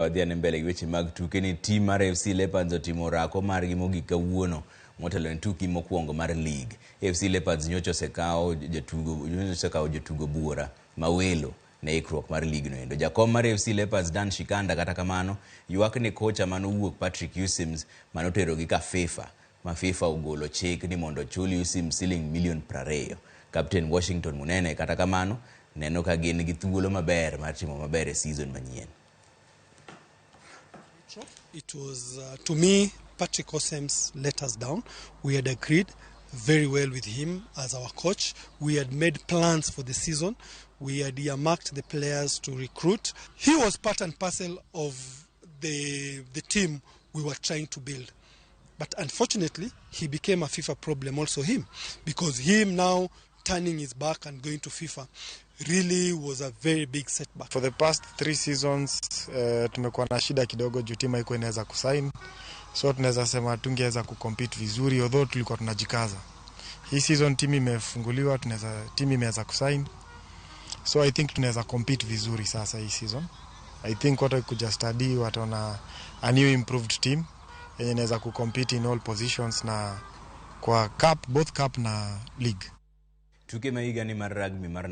Wadhi ane mbele gi weche mag tuke ni tim mar FC Leopards otimo orako margi mogik kawuono motelo ne tukgi mokwongo mar league. FC Leopards nyocha osekawo jatugo nyocha osekawo jotugo buora mawelo ne ikruok mar lig no endo. Jakom mar FC Leopards Dan Shikanda kata kamano ywak ni kocha manowuok Patrick Yusims manoterogi ka FIFA ma FIFA ogolo chik ni mondo ochul Yusims siling milion 20. Captain Washington Munene kata kamano neno ka gin gi thuolo maber mar timo maber e season manyien. It was, to me, Patrick Aussems let us down. We had agreed very well with him as our coach. We had made plans for the season. We had earmarked the players to recruit. He was part and parcel of the team we were trying to build. But unfortunately, he became a FIFA problem also him, because him now turning his back and going to FIFA really was a very big setback. For the past three seasons tumekuwa na shida kidogo juu timu haikuwa inaweza kusign, so tunaweza sema tungeweza kucompete vizuri, although tulikuwa tunajikaza. Hii season timu imefunguliwa, tunaweza timu imeweza kusign, so I think tunaweza compete vizuri sasa hii season. I think watu kuja study wataona a new improved team yenye inaweza kucompete in all positions na kwa cup, both cup na league. Tuke ma higa ni mar rugby mar